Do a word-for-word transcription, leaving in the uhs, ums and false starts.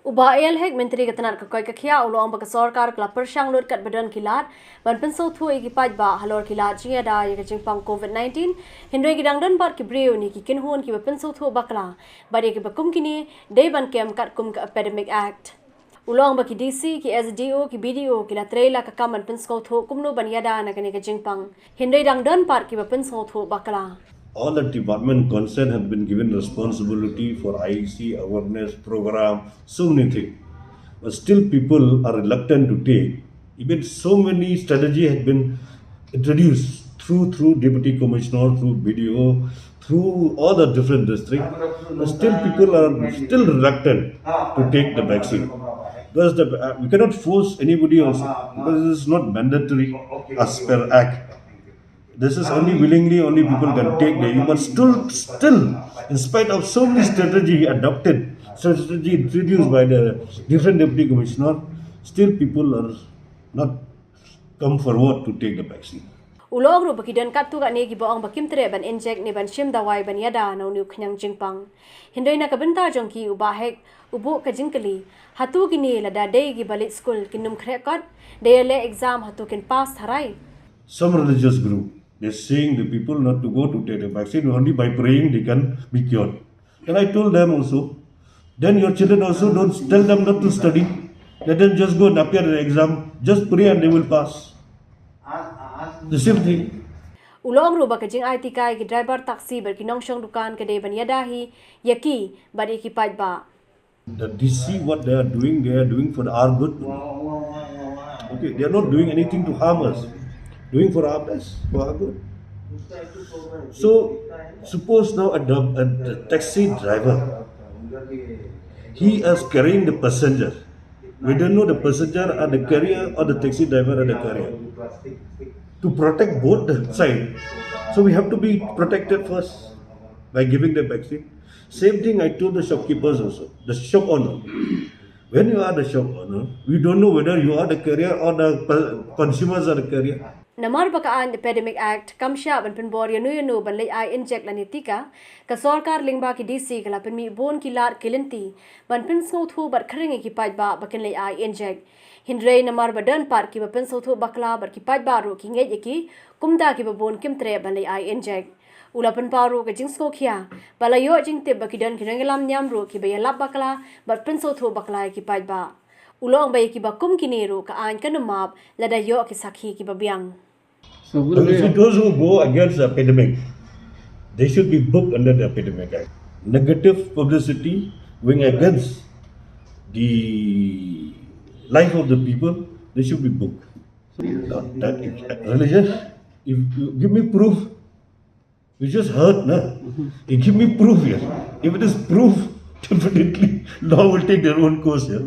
U Bah A L Hek, Myntri ka tnat ka koit ka khiah, u la ong ba ka sorkar ka la pyrshang lut katba don ki lad ban pynsngewthuh ïa ki paidbah halor ki lad jingïada ïa ka jingpang COVID nineteen, hynrei ki dang don pat ki briew ne ki kynhun kiba pynsngewthuh bakla, bad ïa kiba kum kine dei ban kem katkum ka Epidemic Act. U la ong ba ki D C, ki S D O, ki B D O ki la trei la ka kam ban pynsngewthuh kumno ban ïada na kane ka jingpang, hynrei dang don pat kiba pynsngewthuh bakla. All the department concerned have been given responsibility for I E C awareness program, so many things. But still people are reluctant to take. Even so many strategy had been introduced through, through deputy commissioner, through B D O, through all the different districts. But still people are still reluctant to take the vaccine. Because the, uh, we cannot force anybody also, because it is not mandatory as per act. This is only willingly only people can take the, you must still, still, in spite of so many strategy adopted, strategy introduced by the different deputy commissioner, still people are not come forward to take the vaccine. U la ong ruh ba ki don katto katne kiba ong ba kim treh ban inject ne ban shim dawai ban ïada na une u khñiang jingpang. Hynrei na ka bynta jong ki, u Bah Hek u buh ka jingkylli, hato kine lada dei kiba leit skul kin nym khreh kot, da ïaleh exam hato kin pass tharai? Some religious group, they're saying the people not to go to take the vaccine, only by praying they can be cured. And I told them also, then your children also don't tell them not to study. Let them just go and appear in the exam, just pray and they will pass. The same thing. U la ong ruh ba ka jingai tika ïa ki driver taxi bad ki nongshong dukan ka dei ban ïada hi ïa ki bad ïa ki paidbah. The D C, what they are doing, they are doing for our good. Okay, they are not doing anything to harm us. Doing for our best, for our good. So, suppose now a, dub- a, a taxi driver, he is carrying the passenger. We don't know the passenger and the carrier or the taxi driver and the carrier. To protect both the side, so we have to be protected first by giving the vaccine. Same thing I told the shopkeepers also, the shop owner. When you are the shop owner, we don't know whether you are the carrier or the per- consumers are the carrier. Namar ba ka aiñ Epidemic Act kam shah ban pynbor ïano ïano ban leit ai inject lane tika, ka sorkar lyngba ki D C ka la pynmih bun ki lad ki lynti ban pynsngewthuh bad khring ïa ki paidbah ba kin leit ai inject. Hynrei namar ba don pat kiba pynsngewthuh bakla bad ki paidbah ruh ki ngeit ïa ki, kumta kiba bun kim treh ban leit ai inject. U la pynpaw ruh ka jingsngewkhia ba la ïoh jingtip ba ki don ki nongïalam niam ruh kiba ïalap bakla bad pynsngewthuh bakla ïa ki paidbah. U la ong ba ïa kiba kum kine ruh ka aiñ kan ym map lada ïoh ki sakhi kiba biang. So, But if it those who go against the epidemic, they should be booked under the Epidemic Act. Negative publicity going against the life of the people, they should be booked. That, that religious, if you give me proof, you just heard, na? You give me proof here. If it is proof, definitely law will take their own course here.